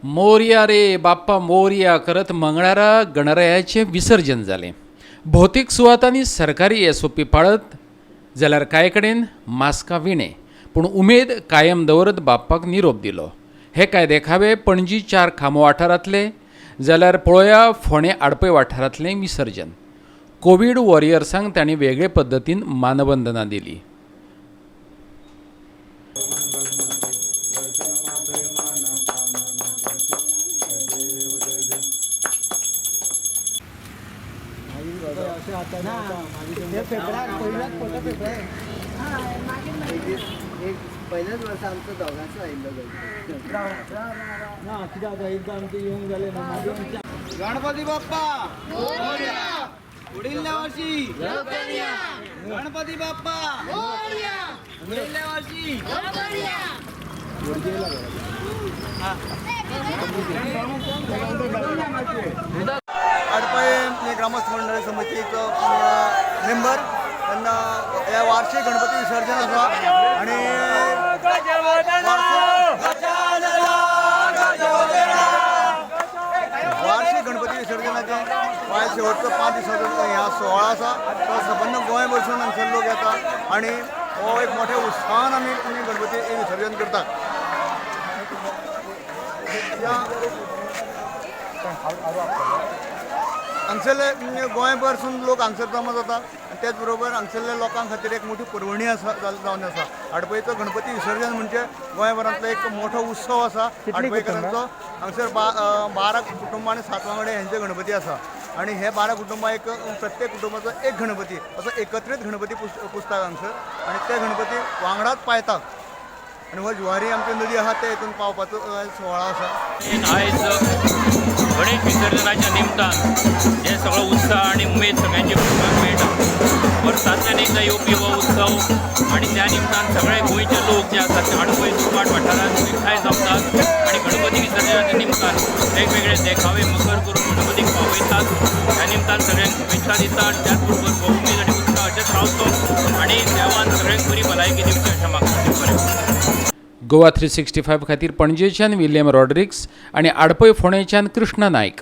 मोरया रे बाप्पा मोरया करत मंगळारा गणरायाचें विसर्जन जालें. भौतीक सुवातांनी सरकारी एसओपी पाळत जाल्यार कांय कडेन मास्कां विणें, पूण उमेद कायम दवरत बाप्पाक निरोप दिलो. हे कांय देखावे पणजी चार खांबो वाठारांतले, जाल्यार पळोवया फोंडें आडपय वाठारांतलें विसर्जन. कोवीड वॉरियर्सांक तांणी वेगळे पद्दतीन मानवंदना दिली. एक पयल्याच वर्सा आमचो दोगांचो आयिल्लो गणपती. ना, कितें जाता, एकदां आमचें येवंक जालें ना, मागीर आमचें. गणपती बाप्पा, पुढल्या वर्षी गणपती बाप्पा, पुढल्या वर्षी. आडपय ग्रामस्थ मंडळ समितीचो मेंबर. तेन्ना हे वार्षिक गणपती विसर्जन आसा आनी वार्षिक गणपती विसर्जनाचें आयज शेवटचो 5 दिसाचो ह्या सुवाळो आसा. तो सबंद गोंय भरसून हांगसर लोक येता आनी हो एक मोठ्या उत्साहान आमी गणपती विसर्जन करतात. ह्या हांगसरले गोंयभरसून लोक हांगसर जमा जाता आनी त्याच बरोबर हांगसरल्या लोकां खातीर एक मोठी पर्वणी आसा जावन आसा. आडपयचो गणपती विसर्जन म्हणजे गोंयभरांतलो एक मोठो उत्सव आसा आडपयकारांचो. हांगसर 12 कुटुंबां आनी 7 वांगडे हेंचे गणपती आसा आनी हे 12 कुटुंबां एक प्रत्येक कुटुंबाचो एक गणपती असो एकत्रीत गणपती पुजतात हांगसर आनी ते गणपती वांगडाच पायतात आनी हो जुवारी आमची नदी आसा ते हितून पावपाचो सुवाळो आसा. आयज गणेश विसर्जनाच्या निमतान हे सगळो उत्साह आनी उमेद सगळ्यांची पळोवपाक मेळटा. वर्सांतल्यान एकदां येवपी हो उत्सव आनी त्या निमतान सगळे गोंयचे लोक जे आसात ते आडपय दुर्भाट वाठारांत एकठांय जमतात आनी गणपती विसर्जनाच्या निमतान वेगवेगळे देखावे मखर करून गणपतीक पावयतात. ह्या निमतान सगळ्यांक शुभेच्छा दिता आनी त्याच बरोबर हो उमेद आनी उत्साह अशेंच रावचो आनी देवान सगळ्यांक बरी भलायकी दिवची अशें मागता. बरें. गोवा 365 खातीर पणजेच्यान विल्यम रॉड्रिक्स आनी आडपय फोंडेच्यान कृष्णा नायक.